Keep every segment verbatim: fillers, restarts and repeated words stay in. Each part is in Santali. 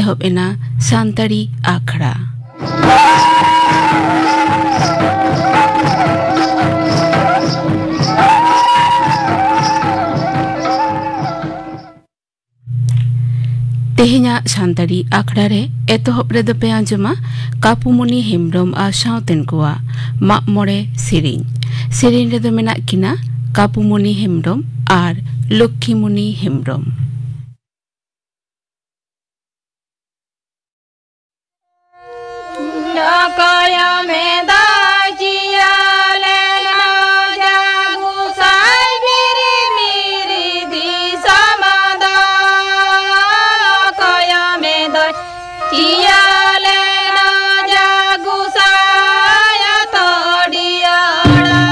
ᱮᱦᱚᱵ ᱮᱱᱟ ᱥᱟᱱᱛᱟᱲᱤ ᱟᱠᱷᱲᱟ᱾ ᱛᱮᱦᱮᱧᱟᱜ ᱥᱟᱱᱛᱟᱲᱤ ᱟᱠᱷᱲᱟ ᱨᱮ ᱮᱛᱚᱦᱚᱵ ᱨᱮᱫᱚ ᱯᱮ ᱟᱸᱡᱚᱢᱟ ᱠᱟᱯᱩᱢᱩᱱᱤ ᱦᱮᱢᱵᱽᱨᱚᱢ ᱟᱨ ᱥᱟᱶᱛᱮᱱ ᱠᱚᱣᱟᱜ ᱢᱟᱜ ᱢᱚᱬᱮ ᱥᱮᱨᱮᱧ᱾ ᱥᱮᱨᱮᱧ ᱨᱮᱫᱚ ᱢᱮᱱᱟᱜ ᱠᱤᱱᱟ ᱠᱟᱯᱩᱢᱩᱱᱤ ᱦᱮᱢᱵᱽᱨᱚᱢ ᱟᱨ ᱞᱚᱠᱠᱷᱤᱢᱩᱱᱤ ᱦᱮᱢᱵᱽᱨᱚᱢ᱾ ᱚᱠᱚᱭ ᱢᱮᱫᱟ ᱪᱤᱭᱟᱹ ᱞᱮᱱᱟ ᱡᱟ ᱜᱩᱥᱟᱭ ᱵᱤᱨᱤ ᱵᱤᱨᱤ ᱫᱤᱥᱚᱢ ᱫᱚ᱾ ᱚᱠᱚᱭ ᱢᱮᱫᱟ ᱪᱤᱭᱟᱹ ᱞᱮᱱᱟ ᱡᱟ ᱜᱩᱥᱟᱭ ᱛᱚᱰᱤᱭᱟᱹᱲᱟ᱾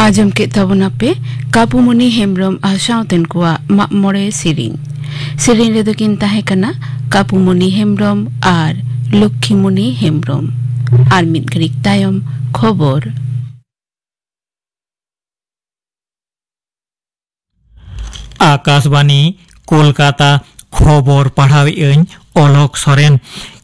ᱟᱸᱡᱚᱢ ᱠᱮᱫ ᱛᱟᱵᱚᱱᱟᱯᱮ ᱠᱟᱯᱩᱢᱚᱱᱤ ᱦᱮᱢᱵᱽᱨᱚᱢ ᱟᱨ ᱥᱟᱶᱛᱮᱱ ᱠᱚᱣᱟᱜ ᱢᱟᱜ ᱢᱚᱬᱮ ᱥᱮᱨᱮᱧ᱾ ᱥᱮᱨᱮᱧ ᱨᱮᱫᱚ ᱠᱤᱱ ᱛᱟᱦᱮᱸ ᱠᱟᱱᱟ ᱠᱟᱯᱩᱢᱚᱱᱤ ᱦᱮᱢᱵᱽᱨᱚᱢ ᱟᱨ ᱞᱚᱠᱠᱷᱤᱢᱚᱱᱤ ᱦᱮᱢᱵᱽᱨᱚᱢ᱾ ᱟᱨ ᱢᱤᱫ ᱜᱷᱟᱹᱲᱤᱡ ᱛᱟᱭᱚᱢ ᱠᱷᱚᱵᱚᱨ᱾ ᱟᱠᱟᱥᱵᱟᱱᱤ, ᱠᱳᱞᱠᱟᱛᱟ᱾ ᱠᱷᱚᱵᱚᱨ ᱯᱟᱲᱦᱟᱣᱮᱫ ᱟᱹᱧ ᱚᱞᱚᱠ ᱥᱚᱨᱮᱱ᱾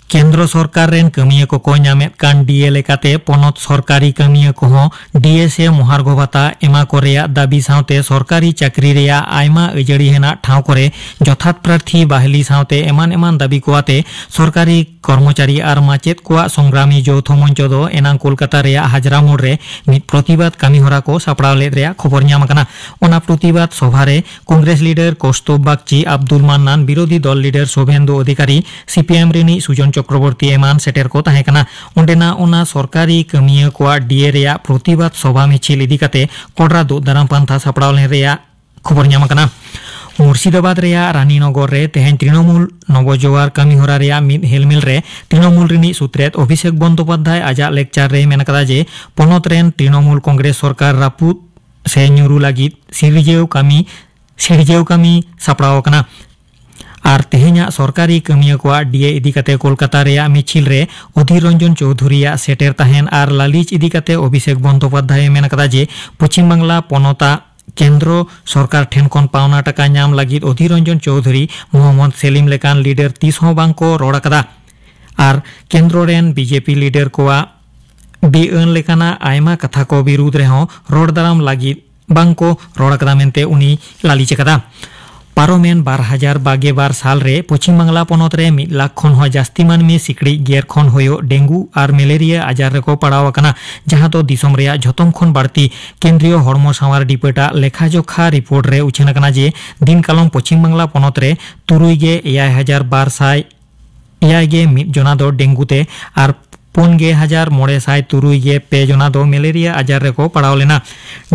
ᱠᱮᱱᱫᱨᱚ ᱥᱚᱨᱠᱟᱨ ᱨᱮᱱ ᱠᱟᱹᱢᱤᱭᱟᱹ ᱠᱚᱠᱚ ᱧᱟᱢᱮᱫ ᱠᱟᱱ ᱰᱤ ᱮ ᱞᱮᱠᱟᱛᱮ ᱯᱚᱱᱚᱛ ᱥᱚᱨᱠᱟᱨᱤ ᱠᱟᱹᱢᱤᱭᱟᱹ ᱠᱚᱦᱚᱸ ᱰᱤ ᱮ ᱥᱮ ᱢᱚᱦᱟᱨᱜᱚ ᱵᱷᱟᱛᱟ ᱮᱢᱟ ᱠᱚ ᱨᱮᱭᱟᱜ ᱫᱟᱹᱵᱤ ᱥᱟᱶᱛᱮ ᱥᱚᱨᱠᱟᱨᱤ ᱪᱟᱹᱠᱨᱤ ᱨᱮᱭᱟᱜ ᱟᱭᱢᱟ ᱟᱹᱡᱟᱹᱲᱤ ᱦᱮᱱᱟᱜ ᱴᱷᱟᱶ ᱠᱚᱨᱮ ᱡᱚᱛᱷᱟᱛ ᱯᱨᱟᱨᱛᱷᱤ ᱵᱟᱦᱟᱞᱤ ᱥᱟᱶᱛᱮ ᱮᱢᱟᱱ ᱮᱢᱟᱱ ᱫᱟᱹᱵᱤ ᱠᱚ ᱟᱛᱮ ᱥᱚᱨᱠᱟᱨᱤ ᱠᱚᱨᱢᱚᱪᱟᱨᱤ ᱟᱨ ᱢᱟᱪᱮᱫ ᱠᱚᱣᱟᱜ ᱥᱚᱝᱜᱨᱟᱢᱤ ᱡᱳᱣᱛᱷᱚ ᱢᱚᱧᱪᱚ ᱫᱚ ᱮᱱᱟᱝ ᱠᱳᱞᱠᱟᱛᱟ ᱨᱮᱭᱟᱜ ᱦᱟᱡᱨᱟ ᱢᱳᱲ ᱨᱮ ᱢᱤᱫ ᱯᱨᱚᱛᱤᱵᱟᱫ ᱠᱟᱹᱢᱤᱦᱚᱨᱟ ᱠᱚ ᱥᱟᱯᱲᱟᱣ ᱞᱮᱫ ᱨᱮᱭᱟᱜ ᱠᱷᱚᱵᱚᱨ ᱧᱟᱢ ᱟᱠᱟᱱᱟ᱾ ᱚᱱᱟ ᱯᱨᱚᱛᱤᱵᱟᱫ ᱥᱚᱵᱷᱟ ᱨᱮ ᱠᱚᱝᱜᱨᱮᱥ ᱞᱤᱰᱟᱨ ᱠᱚᱥᱛᱩᱵ ᱵᱟᱜᱪᱤ, ᱟᱵᱫᱩᱞ ᱢᱟᱱᱱᱟᱱ, ᱵᱤᱨᱳᱫᱷᱤ ᱫᱚᱞ ᱞᱤᱰᱟᱨ ᱥᱩᱵᱷᱮᱱᱫᱩ ᱚᱫᱷᱤᱠᱟᱨᱤ, ᱥᱤ ᱯᱤ ᱮᱢ ᱨᱤᱱᱤᱡ ᱥᱩᱡᱚᱱ ᱪᱚᱠᱨᱚᱵᱚᱨᱛᱤ ᱮᱢᱟᱱ ᱥᱮᱴᱮᱨ ᱠᱚ ᱛᱟᱦᱮᱸ ᱠᱟᱱᱟ᱾ ᱚᱸᱰᱮᱱᱟᱜ ᱚᱱᱟ ᱥᱚᱨᱠᱟᱨᱤ ᱠᱟᱹᱢᱤᱭᱟᱹ ᱠᱚᱣᱟᱜ ᱰᱤ ᱮ ᱨᱮᱭᱟᱜ ᱯᱨᱚᱛᱤᱵᱟᱫ ᱥᱚᱵᱷᱟ ᱢᱤᱪᱷᱤᱞ ᱤᱫᱤ ᱠᱟᱛᱮ ᱠᱚᱰᱨᱟ ᱫᱩᱜ ᱫᱟᱨᱟᱢ ᱯᱟᱱᱛᱷᱟ ᱥᱟᱯᱲᱟᱣ ᱞᱮᱱ ᱨᱮᱭᱟᱜ ᱠᱷᱚᱵᱚᱨ ᱧᱟᱢ ᱟᱠᱟᱱᱟ᱾ ᱢᱩᱨᱥᱤᱫᱟᱵᱟᱫᱽ ᱨᱮᱭᱟᱜ ᱨᱟᱱᱤᱱᱚᱜᱚᱨ ᱨᱮ ᱛᱮᱦᱮᱧ ᱛᱨᱤᱱᱚᱢᱩᱞ ᱱᱚᱵᱚᱡᱚᱣᱟᱨ ᱠᱟᱹᱢᱤᱦᱚᱨᱟ ᱨᱮᱭᱟᱜ ᱢᱤᱫ ᱦᱮᱞᱢᱮᱞ ᱨᱮ ᱛᱨᱤᱱᱚᱢᱩᱞ ᱨᱤᱱᱤᱡ ᱥᱩᱛᱨᱮᱛ ᱚᱵᱷᱤᱥᱮᱠ ᱵᱚᱱᱫᱳᱯᱟᱫᱽᱫᱷᱟᱭ ᱟᱡᱟᱜ ᱞᱮᱠᱪᱟᱨ ᱨᱮᱭ ᱢᱮᱱ ᱟᱠᱟᱫᱟ ᱡᱮ ᱯᱚᱱᱚᱛ ᱨᱮᱱ ᱛᱨᱤᱱᱚᱢᱩᱞ ᱠᱚᱝᱜᱨᱮᱥ ᱥᱚᱨᱠᱟᱨ ᱨᱟᱹᱯᱩᱫ ᱥᱮ ᱧᱩᱨᱩ ᱞᱟᱹᱜᱤᱫ ᱥᱤᱨᱡᱟᱹᱣ ᱠᱟᱹᱢᱤ, ᱥᱤᱨᱡᱟᱹᱣ ᱠᱟᱹᱢᱤ ᱥᱟᱯᱲᱟᱣ ᱟᱠᱟᱱᱟ᱾ ᱟᱨ ᱛᱮᱦᱮᱧᱟᱜ ᱥᱚᱨᱠᱟᱨᱤ ᱠᱟᱹᱢᱤᱭᱟᱹ ᱠᱚᱣᱟᱜ ᱰᱤ ᱮ ᱤᱫᱤ ᱠᱟᱛᱮ ᱠᱳᱞᱠᱟᱛᱟ ᱨᱮᱭᱟᱜ ᱢᱤᱪᱷᱤᱞ ᱨᱮ ᱚᱫᱷᱤᱨ ᱨᱚᱧᱡᱚᱱ ᱪᱳᱣᱫᱷᱩᱨᱤᱭᱟᱜ ᱥᱮᱴᱮᱨ ᱛᱟᱦᱮᱱ ᱟᱨ ᱞᱟᱹᱞᱤᱪ ᱤᱫᱤ ᱠᱟᱛᱮ ᱚᱵᱷᱤᱥᱮᱠ ᱵᱚᱱᱫᱳᱯᱟᱫᱽᱫᱷᱟᱭ ᱢᱮᱱ ᱟᱠᱟᱫᱟ ᱡᱮ ᱯᱚᱪᱷᱤᱢ ᱵᱟᱝᱞᱟ ᱯᱚᱱᱚᱛᱟᱜ ᱠᱮᱱᱫᱨᱚ ᱥᱚᱨᱠᱟᱨ ᱴᱷᱮᱱ ᱠᱷᱚᱱ ᱯᱟᱣᱱᱟ ᱴᱟᱠᱟ ᱧᱟᱢ ᱞᱟᱹᱜᱤᱫ ᱚᱫᱷᱤᱨ ᱨᱚᱧᱡᱚᱱ ᱪᱳᱣᱫᱷᱩᱨᱤ, ᱢᱚᱦᱚᱢᱢᱚᱫᱽ ᱥᱮᱞᱤᱢ ᱞᱮᱠᱟᱱ ᱞᱤᱰᱟᱨ ᱛᱤᱥ ᱦᱚᱸ ᱵᱟᱝ ᱠᱚ ᱨᱚᱲ ᱟᱠᱟᱫᱟ᱾ ᱟᱨ ᱠᱮᱱᱫᱨᱚ ᱨᱮᱱ ᱵᱤ ᱡᱮ ᱯᱤ ᱞᱤᱰᱟᱨ ᱠᱚᱣᱟᱜ ᱵᱮᱼᱟᱹᱱ ᱞᱮᱠᱟᱱᱟᱜ ᱟᱭᱢᱟ ᱠᱟᱛᱷᱟ ᱠᱚ ᱵᱤᱨᱩᱫᱽ ᱨᱮᱦᱚᱸ ᱨᱚᱲ ᱫᱟᱨᱟᱢ ᱞᱟᱹᱜᱤᱫ ᱵᱟᱝ ᱠᱚ ᱨᱚᱲ ᱟᱠᱟᱫᱟ ᱢᱮᱱᱛᱮ ᱩᱱᱤ ᱞᱟᱹᱞᱤᱪ ᱟᱠᱟᱫᱟ᱾ ᱯᱟᱨᱚᱢᱮᱱ ᱵᱟᱨ ᱦᱟᱡᱟᱨ ᱵᱟᱜᱮ ᱵᱟᱨ ᱥᱟᱞ ᱨᱮ ᱯᱚᱪᱷᱤᱢ ᱵᱟᱝᱞᱟ ᱯᱚᱱᱚᱛ ᱨᱮ ᱢᱤᱫ ᱞᱟᱠᱷ ᱠᱷᱚᱱ ᱦᱚᱸ ᱡᱟᱹᱥᱛᱤ ᱢᱟᱹᱱᱢᱤ ᱥᱤᱠᱲᱤᱡ ᱜᱮᱨ ᱠᱷᱚᱱ ᱦᱩᱭᱩᱜ ᱰᱮᱝᱜᱩ ᱟᱨ ᱢᱮᱞᱮᱨᱤᱭᱟ ᱟᱡᱟᱨ ᱨᱮᱠᱚ ᱯᱟᱲᱟᱣ ᱟᱠᱟᱱᱟ, ᱡᱟᱦᱟᱸ ᱫᱚ ᱫᱤᱥᱚᱢ ᱨᱮᱭᱟᱜ ᱡᱷᱚᱛᱚᱢ ᱠᱷᱚᱱ ᱵᱟᱹᱲᱛᱤ᱾ ᱠᱮᱱᱫᱨᱤᱭᱚ ᱦᱚᱲᱢᱚ ᱥᱟᱶᱟᱨ ᱰᱤᱯᱟᱹᱴ ᱟᱜ ᱞᱮᱠᱷᱟ ᱡᱚᱠᱷᱟ ᱨᱤᱯᱳᱨᱴ ᱨᱮ ᱩᱪᱷᱟᱹᱱ ᱟᱠᱟᱱᱟ ᱡᱮ ᱫᱤᱱ ᱠᱟᱞᱚᱢ ᱯᱚᱪᱷᱤᱢ ᱵᱟᱝᱞᱟ ᱯᱚᱱᱚᱛ ᱨᱮ ᱛᱩᱨᱩᱭ ᱜᱮ ᱮᱭᱟᱭ ᱦᱟᱡᱟᱨ ᱵᱟᱨ ᱥᱟᱭ ᱮᱭᱟᱭ ᱜᱮ ᱢᱤᱫ ᱡᱚᱱᱟ ᱫᱚ ᱰᱮᱝᱜᱩ ᱛᱮ ᱟᱨ ᱯᱩᱱ ᱜᱮ ᱦᱟᱡᱟᱨ ᱢᱚᱬᱮ ᱥᱟᱭ ᱛᱩᱨᱩᱭ ᱜᱮ ᱯᱮ ᱡᱚᱱᱟ ᱫᱚ ᱢᱮᱞᱮᱨᱤᱭᱟ ᱟᱡᱟᱨ ᱨᱮᱠᱚ ᱯᱟᱲᱟᱣ ᱞᱮᱱᱟ᱾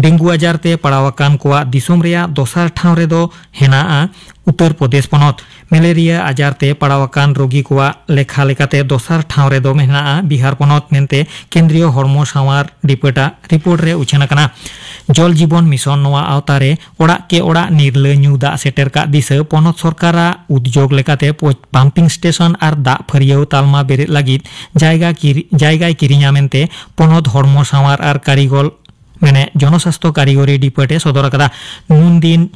ᱰᱮᱝᱜᱩ ᱟᱡᱟᱨ ᱛᱮ ᱯᱟᱲᱟᱣ ᱟᱠᱟᱱ ᱠᱚᱣᱟᱜ ᱫᱤᱥᱚᱢ ᱨᱮᱭᱟᱜ ᱫᱚᱥᱟᱨ ᱴᱷᱟᱶ ᱨᱮᱫᱚ ᱦᱮᱱᱟᱜᱼᱟ ᱩᱛᱛᱚᱨ ᱯᱨᱚᱫᱮᱥ ᱯᱚᱱᱚᱛ᱾ ᱢᱮᱞᱮᱨᱤᱭᱟ ᱟᱡᱟᱨ ᱛᱮ ᱯᱟᱲᱟᱣ ᱟᱠᱟᱱ ᱨᱳᱜᱤ ᱠᱚᱣᱟᱜ ᱞᱮᱠᱷᱟ ᱞᱮᱠᱟᱛᱮ ᱫᱚᱥᱟᱨ ᱴᱷᱟᱶ ᱨᱮᱫᱚ ᱢᱮᱱᱟᱜᱼᱟ ᱵᱤᱦᱟᱨ ᱯᱚᱱᱚᱛ ᱢᱮᱱᱛᱮ ᱠᱮᱱᱫᱨᱤᱭᱚ ᱦᱚᱲᱢᱚ ᱥᱟᱶᱟᱨ ᱰᱤᱯᱟᱨᱴ ᱟᱜ ᱨᱤᱯᱳᱨᱴ ᱨᱮ ᱩᱪᱷᱟᱹᱱ ᱟᱠᱟᱱᱟ᱾ ᱡᱚᱞ ᱡᱤᱵᱚᱱ ᱢᱤᱥᱚᱱ ᱱᱚᱣᱟ ᱟᱣᱛᱟ ᱨᱮ ᱚᱲᱟᱜ ᱠᱮ ᱚᱲᱟᱜ ᱱᱤᱨᱞᱟᱹ ᱧᱩ ᱫᱟᱜ ᱥᱮᱴᱮᱨ ᱠᱟᱜ ᱫᱤᱥᱟᱹ ᱯᱚᱱᱚᱛ ᱥᱚᱨᱠᱟᱨᱟᱜ ᱩᱫᱽᱡᱳᱜᱽ ᱞᱮᱠᱟᱛᱮ ᱯᱚ-, ᱯᱟᱢᱯᱤᱝ ᱥᱴᱮᱥᱚᱱ ᱟᱨ ᱫᱟᱜ ᱯᱷᱟᱹᱨᱭᱟᱹᱣ ᱛᱟᱞᱢᱟ ᱵᱮᱨᱮᱫ ᱞᱟᱹᱜᱤᱫ ᱡᱟᱭᱜᱟ ᱠᱤᱨᱤ-, ᱡᱟᱭᱜᱟᱭ ᱠᱤᱨᱤᱧᱟ ᱢᱮᱱᱛᱮ ᱯᱚᱱᱚᱛ ᱦᱚᱲᱢᱚ ᱥᱟᱶᱟᱨ ᱟᱨ ᱠᱟᱹᱨᱤᱜᱚᱞ ᱢᱮᱱᱮ ᱡᱚᱱᱚᱥᱟᱥᱛᱷᱚ ᱠᱟᱹᱨᱤᱜᱚᱨᱤ ᱰᱤᱯᱟᱨᱴ ᱮ ᱥᱚᱫᱚᱨ ᱟᱠᱟᱫᱟ᱾ ᱱᱩᱱ ᱫᱤᱱ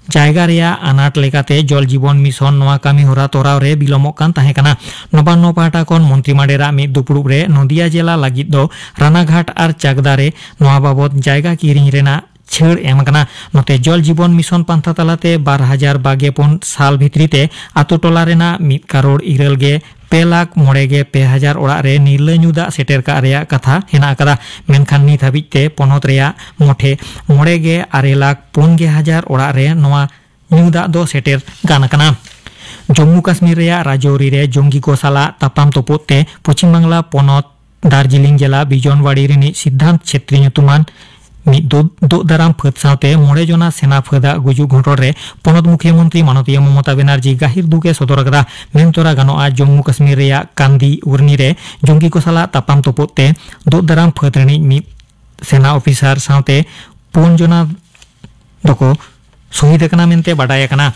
ᱡᱟᱭᱜᱟ ᱨᱮᱭᱟᱜ ᱟᱱᱟᱴ ᱞᱮᱠᱟᱛᱮ ᱡᱚᱞ ᱡᱤᱵᱚᱱ ᱢᱤᱥᱚᱱ ᱱᱚᱣᱟ ᱠᱟᱹᱢᱤ ᱦᱚᱨᱟ ᱛᱚᱨᱟᱣ ᱨᱮ ᱵᱤᱞᱚᱢᱚᱜ ᱠᱟᱱ ᱛᱟᱦᱮᱸ ᱠᱟᱱᱟ᱾ ᱱᱚᱵᱟᱱᱱᱚ ᱯᱟᱦᱴᱟ ᱠᱷᱚᱱ ᱢᱚᱱᱛᱨᱤ ᱢᱟᱰᱮᱨᱟᱜ ᱢᱤᱫ ᱫᱩᱯᱲᱩᱵ ᱨᱮ ᱱᱚᱫᱤᱭᱟ ᱡᱮᱞᱟ ᱞᱟᱹᱜᱤᱫ ᱫᱚ ᱨᱟᱱᱟᱜᱷᱟᱴ ᱟᱨ ᱪᱟᱠᱫᱟ ᱨᱮ ᱱᱚᱣᱟ ᱵᱟᱵᱚᱛ ᱡᱟᱭᱜᱟ ᱠᱤᱨᱤᱧ ᱨᱮᱱᱟᱜ ᱪᱷᱟᱹᱲ ᱮᱢ ᱟᱠᱟᱱᱟ᱾ ᱱᱚᱛᱮ ᱡᱚᱞ ᱡᱤᱵᱚᱱ ᱢᱤᱥᱚᱱ ᱯᱟᱱᱛᱷᱟ ᱛᱟᱞᱟᱛᱮ ᱵᱟᱨ ᱦᱟᱡᱟᱨ ᱵᱟᱜᱮ ᱯᱩᱱ ᱥᱟᱞ ᱵᱷᱤᱛᱨᱤ ᱛᱮ ᱟᱛᱳ ᱴᱚᱞᱟ ᱨᱮᱱᱟᱜ ᱢᱤᱫ ᱠᱟᱨᱳᱲ ᱤᱨᱟᱹᱞ ᱜᱮ ᱯᱮ ᱞᱟᱠᱷ ᱢᱚᱬᱮ ᱜᱮ ᱯᱮ ᱦᱟᱡᱟᱨ ᱚᱲᱟᱜ ᱨᱮ ᱱᱤᱨᱞᱟᱹ ᱧᱩ ᱫᱟᱜ ᱥᱮᱴᱮᱨ ᱠᱟᱜ ᱨᱮᱭᱟᱜ ᱠᱟᱛᱷᱟ ᱦᱮᱱᱟᱜ ᱟᱠᱟᱫᱟ᱾ ᱢᱮᱱᱠᱷᱟᱱ ᱱᱤᱛ ᱦᱟᱹᱵᱤᱡ ᱛᱮ ᱯᱚᱱᱚᱛ ᱨᱮᱭᱟᱜ ᱢᱚᱴᱷᱮ ᱢᱚᱬᱮ ᱜᱮ ᱟᱨᱮ ᱞᱟᱠᱷ ᱯᱩᱱ ᱜᱮ ᱦᱟᱡᱟᱨ ᱚᱲᱟᱜ ᱨᱮ ᱱᱚᱣᱟ ᱧᱩ ᱫᱟᱜ ᱫᱚ ᱥᱮᱴᱮᱨ ᱜᱟᱱ ᱟᱠᱟᱱᱟ᱾ ᱡᱚᱢᱢᱩ ᱠᱟᱥᱢᱤᱨ ᱨᱮᱭᱟᱜ ᱨᱟᱡᱳᱨᱤ ᱨᱮ ᱡᱚᱝᱜᱤ ᱠᱚ ᱥᱟᱞᱟᱜ ᱛᱟᱯᱟᱢ ᱛᱩᱯᱩᱫ ᱛᱮ ᱯᱚᱪᱷᱤᱢ ᱵᱟᱝᱞᱟ ᱯᱚᱱᱚᱛ ᱫᱟᱨᱡᱤᱞᱤᱝ ᱡᱮᱞᱟ ᱵᱤᱡᱚᱱᱣᱟᱲᱤ ᱨᱤᱱᱤᱡ ᱥᱤᱫᱽᱫᱷᱟᱱᱛ ᱪᱷᱮᱛᱨᱤ ᱧᱩᱛᱩᱢᱟᱱ ᱢᱤᱫ ᱫᱩᱜ, ᱫᱩᱜ ᱫᱟᱨᱟᱢ ᱯᱷᱟᱹᱫ ᱥᱟᱶᱛᱮ ᱢᱚᱬᱮ ᱡᱚᱱᱟ ᱥᱮᱱᱟ ᱯᱷᱟᱹᱫᱟᱜ ᱜᱩᱡᱩᱜ ᱜᱷᱚᱴᱚᱱ ᱨᱮ ᱯᱚᱱᱚᱛ ᱢᱩᱠᱷᱤᱭᱟᱹ ᱢᱚᱱᱛᱨᱤ ᱢᱟᱱᱚᱛᱤᱭᱟᱹ ᱢᱚᱢᱚᱛᱟ ᱵᱮᱱᱟᱨᱡᱤ ᱜᱟᱹᱦᱤᱨ ᱫᱩᱠ ᱮ ᱥᱚᱫᱚᱨ ᱟᱠᱟᱫᱟ᱾ ᱢᱮᱱ ᱛᱚᱨᱟ ᱜᱟᱱᱚᱜᱼᱟ, ᱡᱚᱢᱢᱩ ᱠᱟᱥᱢᱤᱨ ᱨᱮᱭᱟᱜ ᱠᱟᱱᱫᱤ ᱩᱨᱱᱤ ᱨᱮ ᱡᱚᱝᱜᱤ ᱠᱚ ᱥᱟᱞᱟᱜ ᱛᱟᱯᱟᱢ ᱛᱩᱯᱩᱫ ᱛᱮ ᱫᱩᱜ ᱫᱟᱨᱟᱢ ᱯᱷᱟᱹᱫ ᱨᱤᱱᱤᱡ ᱢᱤᱫ ᱥᱮᱱᱟ ᱚᱯᱷᱤᱥᱟᱨ ᱥᱟᱶᱛᱮ ᱯᱩᱱ ᱡᱚᱱᱟ ᱫᱚᱠᱚ ᱥᱚᱦᱤᱫ ᱟᱠᱟᱱᱟ ᱢᱮᱱᱛᱮ ᱵᱟᱰᱟᱭ ᱟᱠᱟᱱᱟ᱾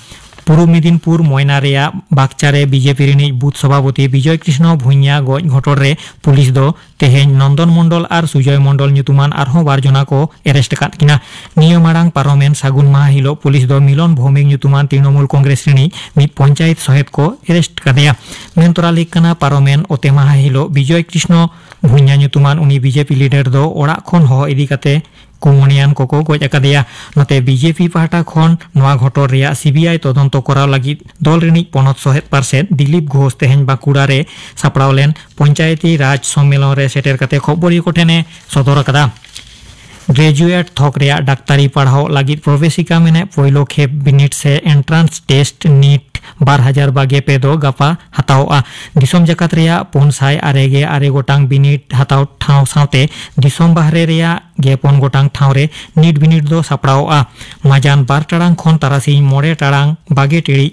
ᱯᱩᱨᱩᱵ ᱢᱮᱫᱤᱱᱯᱩᱨ ᱢᱚᱭᱱᱟ ᱨᱮᱭᱟᱜ ᱵᱟᱠᱪᱟ ᱨᱮ ᱵᱤᱡᱮᱯᱤ ᱨᱤᱱᱤᱡ ᱵᱩᱛᱷ ᱥᱚᱵᱷᱟᱯᱚᱛᱤ ᱵᱤᱡᱚᱭ ᱠᱨᱤᱥᱱᱚ ᱵᱷᱩᱸᱭᱟ ᱜᱚᱡ ᱜᱷᱚᱴᱚᱱ ᱨᱮ ᱯᱩᱞᱤᱥ ᱫᱚ ᱛᱮᱦᱮᱧ ᱱᱚᱱᱫᱚᱱ ᱢᱚᱱᱰᱚᱞ ᱟᱨ ᱥᱩᱡᱚᱭ ᱢᱚᱱᱰᱚᱞ ᱧᱩᱛᱩᱢᱟᱱ ᱟᱨᱦᱚᱸ ᱵᱟᱨ ᱡᱚᱱᱟ ᱠᱚ ᱮᱨᱮᱥᱴ ᱟᱠᱟᱫ ᱠᱤᱱᱟ᱾ ᱱᱤᱭᱟᱹ ᱢᱟᱲᱟᱝ ᱯᱟᱨᱚᱢᱮᱱ ᱥᱟᱹᱜᱩᱱ ᱢᱟᱦᱟ ᱦᱤᱞᱳᱜ ᱯᱩᱞᱤᱥ ᱫᱚ ᱢᱤᱞᱚᱱ ᱵᱷᱳᱣᱢᱤᱠ ᱧᱩᱛᱩᱢᱟᱱ ᱛᱨᱤᱱᱚᱢᱩᱞ ᱠᱚᱝᱜᱨᱮᱥ ᱨᱤᱱᱤᱡ ᱢᱤᱫ ᱯᱚᱧᱪᱟᱭᱮᱛ ᱥᱚᱦᱮᱫ ᱠᱚ ᱮᱨᱮᱥᱴ ᱠᱟᱫᱮᱭᱟ᱾ ᱢᱮᱱ ᱛᱚᱨᱟ ᱞᱮᱠ ᱠᱟᱱᱟ, ᱯᱟᱨᱚᱢᱮᱱ ᱚᱛᱮ ᱢᱟᱦᱟ ᱦᱤᱞᱳᱜ ᱵᱤᱡᱚᱭ ᱠᱨᱤᱥᱱᱚ ᱵᱷᱩᱸᱭᱟ ᱧᱩᱛᱩᱢᱟᱱ ᱩᱱᱤ ᱵᱤᱡᱮᱯᱤ ᱞᱤᱰᱟᱨ ᱫᱚ ᱚᱲᱟᱜ ᱠᱷᱚᱱ ᱦᱚᱦᱚ ᱤᱫᱤ ᱠᱟᱛᱮ ᱠᱩᱢᱚᱱᱤᱭᱟᱱ ᱠᱚᱠᱚ ᱜᱚᱡ ᱟᱠᱟᱫᱮᱭᱟ᱾ ᱱᱚᱛᱮ ᱵᱤᱡᱮᱯᱤ ᱯᱟᱦᱴᱟ ᱠᱷᱚᱱ ᱱᱚᱣᱟ ᱜᱷᱚᱴᱚᱱ ᱨᱮᱭᱟᱜ ᱥᱤᱵᱤᱟᱭ ᱛᱚᱫᱚᱱᱛᱚ ᱠᱚᱨᱟᱣ ᱞᱟᱹᱜᱤᱫ ᱫᱚᱞ ᱨᱤᱱᱤᱡ ᱯᱚᱱᱚᱛ ᱥᱚᱦᱮᱫ ᱯᱟᱨᱥᱮᱛ ᱫᱤᱞᱤᱯ ᱜᱷᱳᱥ ᱛᱮᱦᱮᱧ ᱵᱟᱸᱠᱩᱲᱟ ᱨᱮ ᱥᱟᱯᱲᱟᱣ ᱞᱮᱱ ᱯᱚᱧᱪᱟᱭᱮᱛᱤ ᱨᱟᱡᱽ ᱥᱚᱢᱢᱮᱞᱚᱱ ᱨᱮ ᱥᱮᱴᱮᱨ ᱠᱟᱛᱮ ᱠᱷᱚᱵᱚᱨᱤᱭᱟᱹ ᱠᱚ ᱴᱷᱮᱱ ᱮ ᱥᱚᱫᱚᱨ ᱟᱠᱟᱫᱟ᱾ ᱜᱨᱮᱡᱩᱭᱮᱴ ᱛᱷᱚᱠ ᱨᱮᱭᱟᱜ ᱰᱟᱠᱛᱟᱨᱤ ᱯᱟᱲᱦᱟᱣ ᱞᱟᱹᱜᱤᱫ ᱯᱨᱚᱵᱮᱥᱤᱠᱟ ᱢᱮᱱᱮᱫ ᱯᱳᱭᱞᱳ ᱠᱷᱮᱯ ᱵᱤᱱᱤᱰ ᱥᱮ ᱮᱱᱴᱨᱟᱱᱥ ᱴᱮᱥᱴ, ᱱᱤᱴ, ᱵᱟᱨ ᱦᱟᱡᱟᱨ ᱵᱟᱜᱮ ᱯᱮ ᱫᱚ ᱜᱟᱯᱟ ᱦᱟᱛᱟᱣᱚᱜᱼᱟ᱾ ᱫᱤᱥᱚᱢ ᱡᱟᱠᱟᱛ ᱨᱮᱭᱟᱜ ᱯᱩᱱ ᱥᱟᱭ ᱟᱨᱮ ᱜᱮ ᱟᱨᱮ ᱜᱚᱴᱟᱝ ᱵᱤᱱᱤᱰ ᱦᱟᱛᱟᱣ ᱴᱷᱟᱶ ᱥᱟᱶᱛᱮ ᱫᱤᱥᱚᱢ ᱵᱟᱦᱨᱮ ᱨᱮᱭᱟᱜ ᱜᱮ ᱯᱩᱱ ᱜᱚᱴᱟᱝ ᱴᱷᱟᱶ ᱨᱮ ᱱᱤᱴ ᱵᱤᱱᱤᱰ ᱫᱚ ᱥᱟᱯᱲᱟᱣᱚᱜᱼᱟ᱾ ᱢᱟᱡᱟᱱ ᱵᱟᱨ ᱴᱟᱲᱟᱝ ᱠᱷᱚᱱ ᱛᱟᱨᱟᱥᱤᱧ ᱢᱚᱬᱮ ᱴᱟᱲᱟᱝ ᱵᱟᱜᱮ ᱴᱤᱲᱤᱡ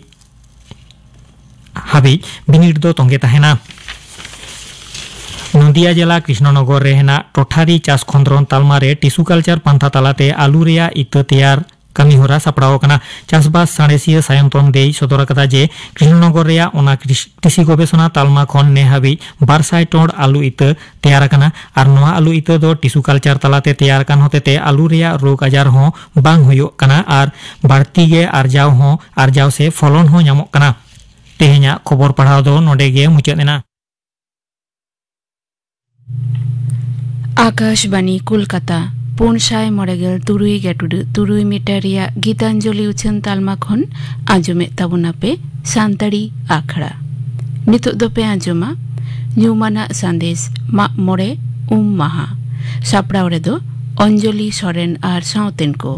ᱦᱟᱹᱵᱤᱡ ᱵᱤᱱᱤᱰ ᱫᱚ ᱛᱚᱸᱜᱮ ᱛᱟᱦᱮᱱᱟ᱾ ᱱᱚᱫᱤᱭᱟ ᱡᱮᱞᱟ ᱠᱨᱤᱥᱱᱚᱱᱚᱜᱚᱨ ᱨᱮ ᱦᱮᱱᱟᱜ ᱴᱚᱴᱷᱟᱨᱤ ᱪᱟᱥ ᱠᱷᱚᱸᱫᱽᱨᱚᱱ ᱛᱟᱞᱢᱟ ᱨᱮ ᱴᱤᱥᱩ ᱠᱟᱞᱪᱟᱨ ᱯᱟᱱᱛᱷᱟ ᱛᱟᱞᱟᱛᱮ ᱟᱹᱞᱩ ᱨᱮᱭᱟᱜ ᱤᱛᱟᱹ ᱛᱮᱭᱟᱨ ᱠᱟᱹᱢᱤ ᱦᱚᱨᱟ ᱥᱟᱯᱲᱟᱣ ᱟᱠᱟᱱᱟ᱾ ᱪᱟᱥᱵᱟᱥ ᱥᱟᱬᱮᱥᱤᱭᱟᱹ ᱥᱟᱭᱚᱱᱛᱚᱱ ᱫᱮᱭ ᱥᱚᱫᱚᱨ ᱟᱠᱟᱫᱟ ᱡᱮ, ᱠᱨᱤᱥᱱᱚᱱᱚᱜᱚᱨ ᱨᱮᱭᱟᱜ ᱚᱱᱟ ᱠᱨᱤᱥ-, ᱠᱨᱤᱥᱤ ᱜᱚᱵᱮᱥᱚᱱᱟ ᱛᱟᱞᱢᱟ ᱠᱷᱚᱱ ᱱᱮ ᱦᱟᱹᱵᱤᱡ ᱵᱟᱨ ᱥᱟᱭ ᱴᱚᱱ ᱟᱹᱞᱩ ᱤᱛᱟᱹ ᱛᱮᱭᱟᱨ ᱟᱠᱟᱱᱟ ᱟᱨ ᱱᱚᱣᱟ ᱟᱹᱞᱩ ᱤᱛᱟᱹ ᱫᱚ ᱴᱤᱥᱩ ᱠᱟᱞᱪᱟᱨ ᱛᱟᱞᱟᱛᱮ ᱛᱮᱭᱟᱨ ᱟᱠᱟᱱ ᱦᱚᱛᱮᱛᱮ ᱟᱹᱞᱩ ᱨᱮᱭᱟᱜ ᱨᱳᱜᱽ ᱟᱡᱟᱨ ᱦᱚᱸ ᱵᱟᱝ ᱦᱩᱭᱩᱜ ᱠᱟᱱᱟ ᱟᱨ ᱵᱟᱹᱲᱛᱤ ᱜᱮ ᱟᱨᱡᱟᱣ ᱦᱚᱸ, ᱟᱨᱡᱟᱣ ᱥᱮ ᱯᱷᱚᱞᱚᱱ ᱦᱚᱸ ᱧᱟᱢᱚᱜ ᱠᱟᱱᱟ᱾ ᱛᱮᱦᱮᱧᱟᱜ ᱠᱷᱚᱵᱚᱨ ᱯᱟᱲᱦᱟᱣ ᱫᱚ ᱱᱚᱰᱮ ᱜᱮ ᱢᱩᱪᱟᱹᱫ ᱮᱱᱟ᱾ ᱟᱠᱟᱥᱵᱟᱱᱤ ᱠᱳᱞᱠᱟᱛᱟ, ᱯᱩᱱ ᱥᱟᱭ ᱢᱚᱬᱮ ᱜᱮᱞ ᱛᱩᱨᱩᱭ ᱜᱮᱴᱩᱰᱟᱹᱜ ᱛᱩᱨᱩᱭ ᱢᱤᱴᱟᱨ ᱨᱮᱭᱟᱜ ᱜᱤᱛᱟᱧᱡᱚᱞᱤ ᱩᱪᱷᱟᱹᱱ ᱛᱟᱞᱢᱟ ᱠᱷᱚᱱ ᱟᱸᱡᱚᱢᱮᱫ ᱛᱟᱵᱚᱱᱟᱯᱮ ᱥᱟᱱᱛᱟᱲᱤ ᱟᱠᱷᱲᱟ᱾ ᱱᱤᱛᱚᱜ ᱫᱚᱯᱮ ᱟᱸᱡᱚᱢᱟ ᱧᱩᱢᱟᱱᱟᱜ ᱥᱟᱸᱫᱮᱥ, ᱢᱟᱜ ᱢᱚᱬᱮ, ᱩᱢ ᱢᱟᱦᱟ᱾ ᱥᱟᱯᱲᱟᱣ ᱨᱮᱫᱚ ᱚᱧᱡᱚᱞᱤ ᱥᱚᱨᱮᱱ ᱟᱨ ᱥᱟᱶᱛᱮᱱ ᱠᱚ᱾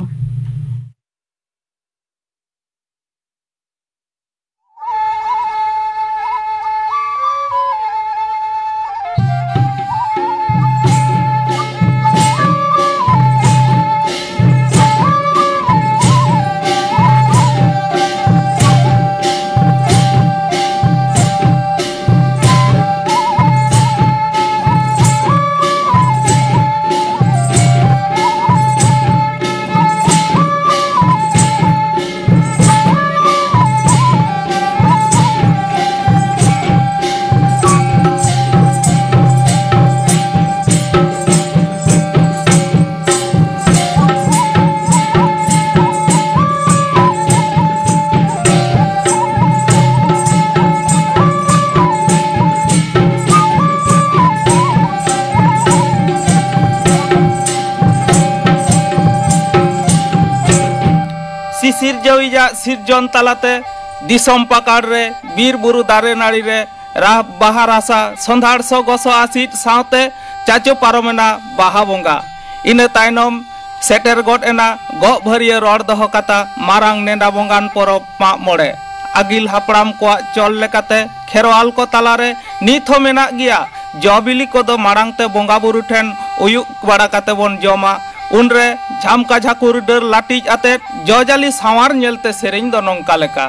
ᱥᱤᱥᱤᱨᱡᱟᱹᱣᱤᱡᱟᱜ ᱥᱤᱨᱡᱚᱱ ᱛᱟᱞᱟᱛᱮ ᱫᱤᱥᱚᱢ ᱯᱟᱠᱟᱲ ᱨᱮ, ᱵᱤᱨ ᱵᱩᱨᱩ ᱫᱟᱨᱮ ᱱᱟᱹᱲᱤ ᱨᱮ, ᱨᱟ-, ᱵᱟᱦᱟ ᱨᱟᱥᱟ, ᱥᱚᱸᱫᱷᱟᱲ ᱥᱚ ᱜᱚᱥᱚ ᱟᱥᱤᱫ ᱥᱟᱶᱛᱮ ᱪᱟᱪᱳ ᱯᱟᱨᱚᱢᱮᱱᱟ ᱵᱟᱦᱟ ᱵᱚᱸᱜᱟ᱾ ᱤᱱᱟᱹ ᱛᱟᱭᱱᱚᱢ ᱥᱮᱴᱮᱨ ᱜᱚᱫ ᱮᱱᱟ ᱜᱚᱜ ᱵᱷᱟᱹᱨᱤᱭᱟᱹ ᱨᱚᱲ ᱫᱚᱦᱚ ᱠᱟᱛᱟ ᱢᱟᱨᱟᱝ ᱱᱮᱰᱟ ᱵᱚᱸᱜᱟᱱ ᱯᱚᱨᱚᱵᱽ ᱢᱟᱜ ᱢᱚᱬᱮ᱾ ᱟᱹᱜᱤᱞ ᱦᱟᱯᱲᱟᱢ ᱠᱚᱣᱟᱜ ᱪᱚᱞ ᱞᱮᱠᱟᱛᱮ ᱠᱷᱮᱨᱣᱟᱞ ᱠᱚ ᱛᱟᱞᱟᱨᱮ ᱱᱤᱛ ᱦᱚᱸ ᱢᱮᱱᱟᱜ ᱜᱮᱭᱟ᱾ ᱡᱚ ᱵᱤᱞᱤ ᱠᱚᱫᱚ ᱢᱟᱲᱟᱝ ᱛᱮ ᱵᱚᱸᱜᱟ ᱵᱩᱨᱩ ᱴᱷᱮᱱ ᱩᱭᱩᱜ ᱵᱟᱲᱟ ᱠᱟᱛᱮ ᱵᱚᱱ ᱡᱚᱢᱟ᱾ ᱩᱱᱨᱮ ᱡᱷᱟᱢᱠᱟ ᱡᱷᱟᱹᱠᱩᱨ ᱰᱟᱹᱨ ᱞᱟᱹᱴᱤᱡ ᱟᱛᱮ ᱡᱚ ᱡᱟᱹᱞᱤ ᱥᱟᱶᱟᱨ ᱧᱮᱞᱛᱮ ᱥᱮᱨᱮᱧ ᱫᱚ ᱱᱚᱝᱠᱟ ᱞᱮᱠᱟ᱾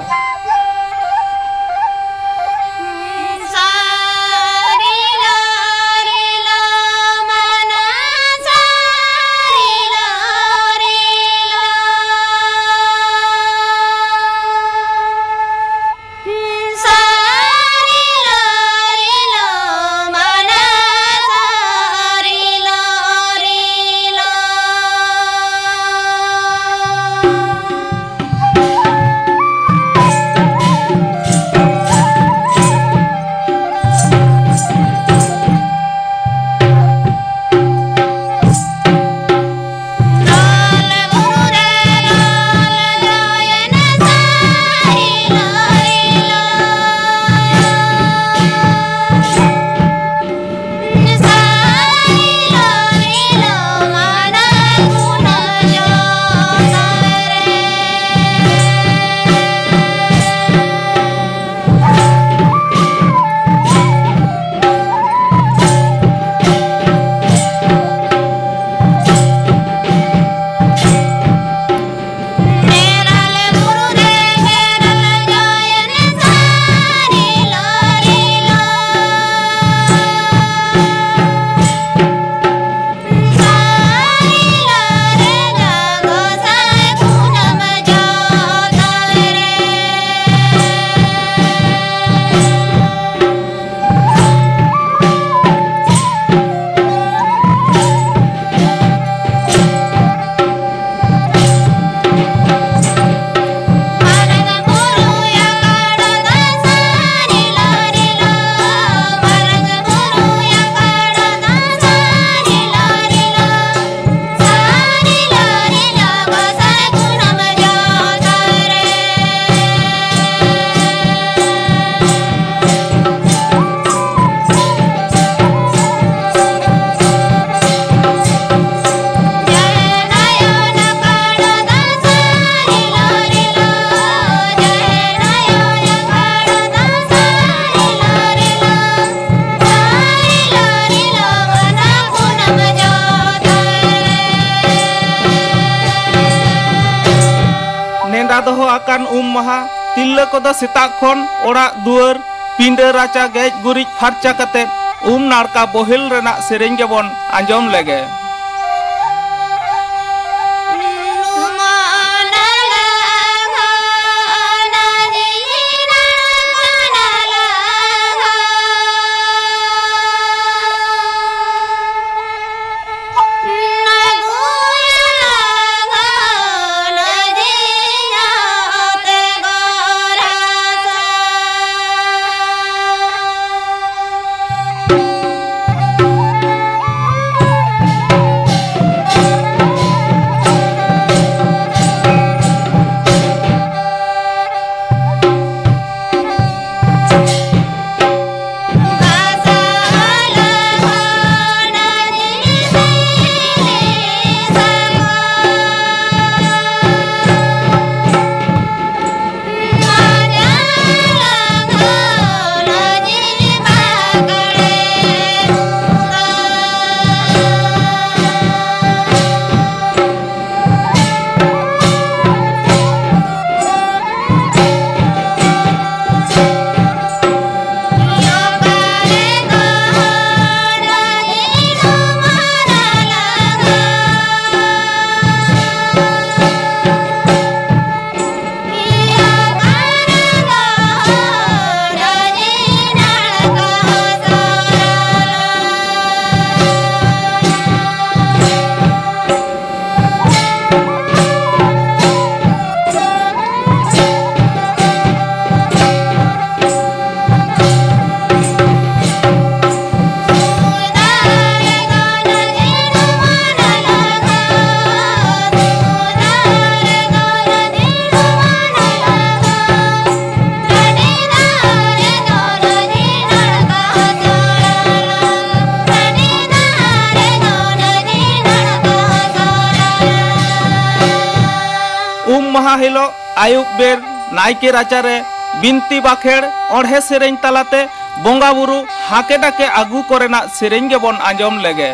ᱟᱠᱟᱱ ᱩᱢ ᱢᱟᱦᱟ, ᱛᱤᱨᱞᱟᱹ ᱠᱚᱫᱚ ᱥᱮᱛᱟᱜ ᱠᱷᱚᱱ ᱚᱲᱟᱜ ᱫᱩᱣᱟᱹᱨ, ᱯᱤᱸᱰᱟᱹ ᱨᱟᱪᱟ ᱜᱮᱡ ᱜᱩᱨᱤᱡ ᱯᱷᱟᱨᱪᱟ ᱠᱟᱛᱮ ᱩᱢ ᱱᱟᱲᱠᱟ ᱵᱚᱦᱮᱞ ᱨᱮᱱᱟᱜ ᱥᱮᱨᱮᱧ ᱜᱮᱵᱚᱱ ᱟᱸᱡᱚᱢ ᱞᱮᱜᱮ᱾ ᱩᱢ ᱢᱟᱦᱟ ᱦᱤᱞᱳᱜ ᱟᱹᱭᱩᱵ ᱵᱮᱨ ᱱᱟᱭᱠᱮ ᱨᱟᱪᱟᱨᱮ ᱵᱤᱱᱛᱤ ᱵᱟᱠᱷᱮᱲ ᱚᱬᱦᱮ ᱥᱮᱨᱮᱧ ᱛᱟᱞᱟᱛᱮ ᱵᱚᱸᱜᱟ ᱵᱩᱨᱩ ᱦᱟᱠᱮ ᱰᱟᱠᱮ ᱟᱹᱜᱩ ᱠᱚᱨᱮᱱᱟᱜ ᱥᱮᱨᱮᱧ ᱜᱮᱵᱚᱱ ᱟᱸᱡᱚᱢ ᱞᱮᱜᱮ᱾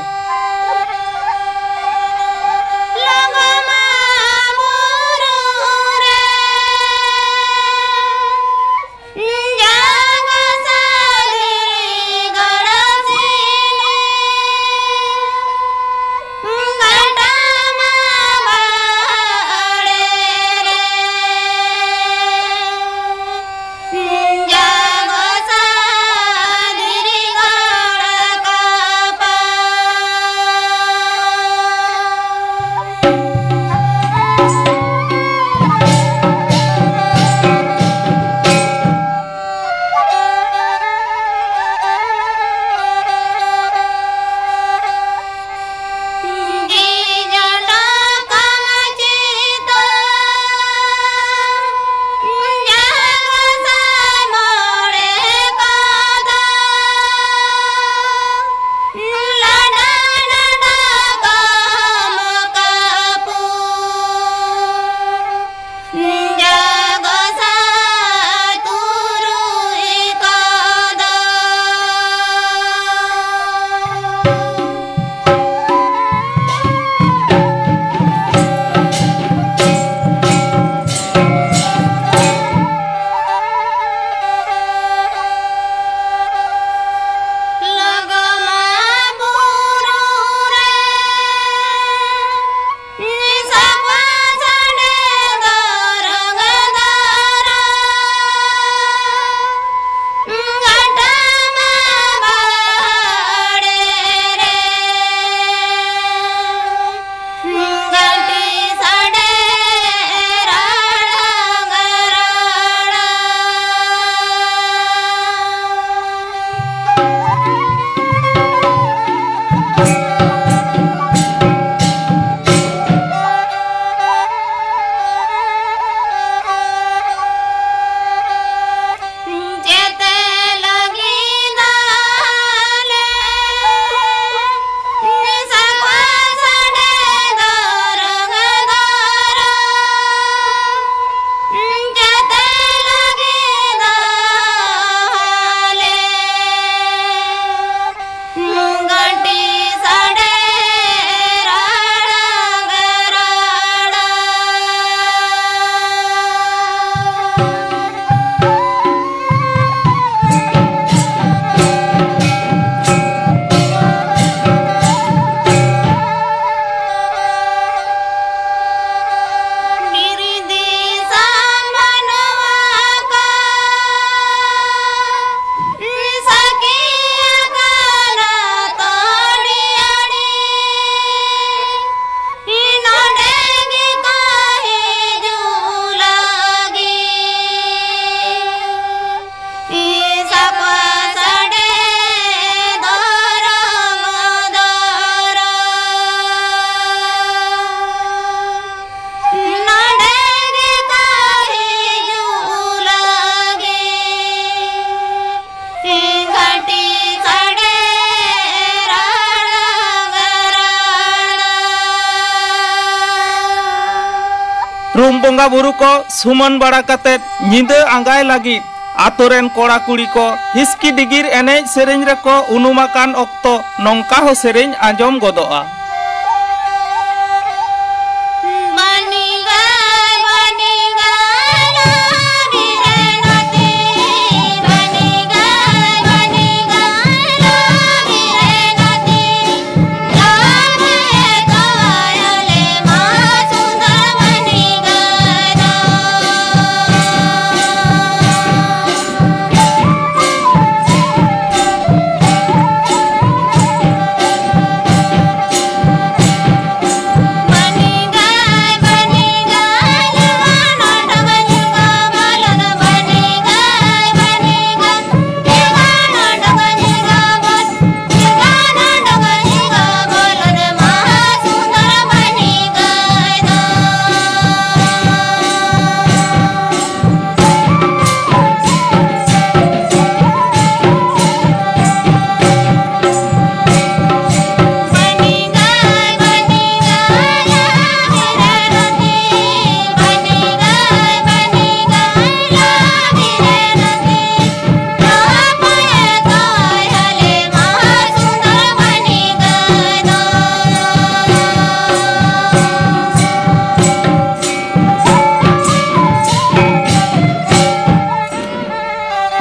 ᱨᱩᱢ ᱵᱚᱸᱜᱟ ᱵᱩᱨᱩ ᱠᱚ ᱥᱩᱢᱟᱹᱱ ᱵᱟᱲᱟ ᱠᱟᱛᱮ ᱧᱤᱫᱟᱹ ᱟᱸᱜᱟᱭ ᱞᱟᱹᱜᱤᱫ ᱟᱛᱳ ᱨᱮᱱ ᱠᱚᱲᱟ ᱠᱩᱲᱤ ᱠᱚ ᱦᱤᱥᱠᱤ ᱰᱤᱜᱤᱨ ᱮᱱᱮᱡ ᱥᱮᱨᱮᱧ ᱨᱮᱠᱚ ᱩᱱᱩᱢ ᱟᱠᱟᱱ ᱚᱠᱛᱚ ᱱᱚᱝᱠᱟ ᱦᱚᱸ ᱥᱮᱨᱮᱧ ᱟᱸᱡᱚᱢ ᱜᱚᱫᱚᱜᱼᱟ᱾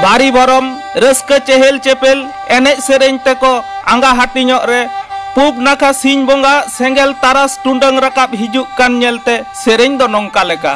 ᱵᱟᱹᱨᱤ ᱵᱚᱨᱚᱢ ᱨᱟᱹᱥᱠᱟᱹ ᱪᱮᱦᱮᱞ ᱪᱮᱯᱮᱞ ᱮᱱᱮᱡ ᱥᱮᱨᱮᱧ ᱛᱮᱠᱚ ᱟᱸᱜᱟ ᱦᱟᱹᱴᱤᱧᱚᱜ ᱨᱮ ᱯᱩᱵ ᱱᱟᱠᱷᱟ ᱥᱤᱧ ᱵᱚᱸᱜᱟ ᱥᱮᱸᱜᱮᱞ ᱛᱟᱨᱟᱥ ᱴᱩᱰᱟᱹᱝ ᱨᱟᱠᱟᱵ ᱦᱤᱡᱩᱜ ᱠᱟᱱ ᱧᱮᱞᱛᱮ ᱥᱮᱨᱮᱧ ᱫᱚ ᱱᱚᱝᱠᱟ ᱞᱮᱠᱟ᱾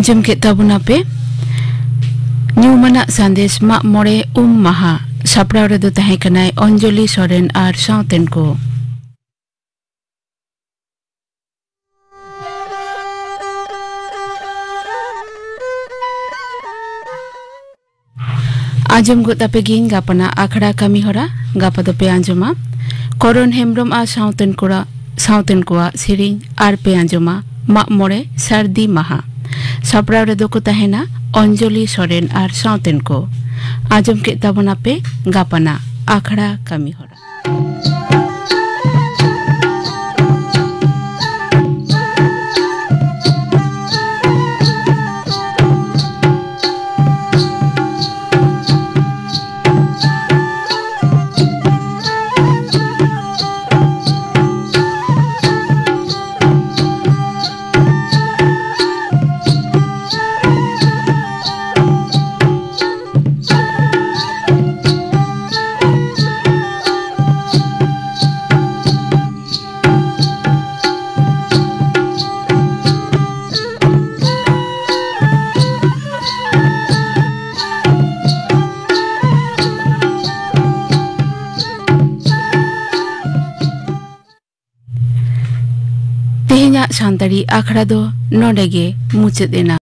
ᱟᱸᱡᱚᱢ ᱠᱮᱫ ᱛᱟᱵᱚᱱᱟᱯᱮ ᱧᱩᱢᱟᱱᱟᱜ ᱥᱟᱸᱫᱮᱥ ᱢᱟᱜ ᱢᱚᱬᱮ ᱩᱢ ᱢᱟᱦᱟ᱾ ᱥᱟᱯᱲᱟᱣ ᱨᱮᱫᱚ ᱛᱟᱦᱮᱸ ᱠᱟᱱᱟᱭ ᱚᱧᱡᱚᱞᱤ ᱥᱚᱨᱮᱱ ᱟᱨ ᱥᱟᱶᱛᱮᱱ ᱠᱚ᱾ ᱟᱸᱡᱚᱢ ᱜᱚᱫ ᱟᱯᱮ ᱜᱤᱭᱟᱹᱧ ᱜᱟᱯᱟᱱᱟᱜ ᱟᱠᱷᱲᱟ ᱠᱟᱹᱢᱤ ᱦᱚᱨᱟ᱾ ᱜᱟᱯᱟ ᱫᱚᱯᱮ ᱟᱸᱡᱚᱢᱟ ᱠᱚᱨᱚᱱ ᱦᱮᱢᱵᱽᱨᱚᱢ ᱟᱨ ᱥᱟᱶᱛᱮᱱ ᱠᱚᱲᱟ, ᱥᱟᱶᱛᱮᱱ ᱠᱚᱣᱟᱜ ᱥᱮᱨᱮᱧ, ᱟᱨ ᱯᱮ ᱟᱸᱡᱚᱢᱟ ᱢᱟᱜ ᱢᱚᱬᱮ ᱥᱟᱹᱨᱫᱤ ᱢᱟᱦᱟ᱾ ᱥᱟᱯᱲᱟᱣ ᱨᱮᱫᱚ ᱠᱚ ᱛᱟᱦᱮᱱᱟ ᱚᱧᱡᱚᱞᱤ ᱥᱚᱨᱮᱱ ᱟᱨ ᱥᱟᱶᱛᱮᱱ ᱠᱚ᱾ ᱟᱸᱡᱚᱢ ᱠᱮᱫ ᱛᱟᱵᱚᱱᱟᱯᱮ ᱜᱟᱯᱟᱱᱟᱜ ᱟᱠᱷᱲᱟ ᱠᱟᱹᱢᱤ ᱦᱚᱨᱟ᱾ ᱛᱮᱦᱮᱧᱟᱜ ᱥᱟᱱᱛᱟᱲᱤ ᱟᱠᱷᱲᱟ ᱫᱚ ᱱᱚᱰᱮ ᱜᱮ ᱢᱩᱪᱟᱹᱫ ᱮᱱᱟ᱾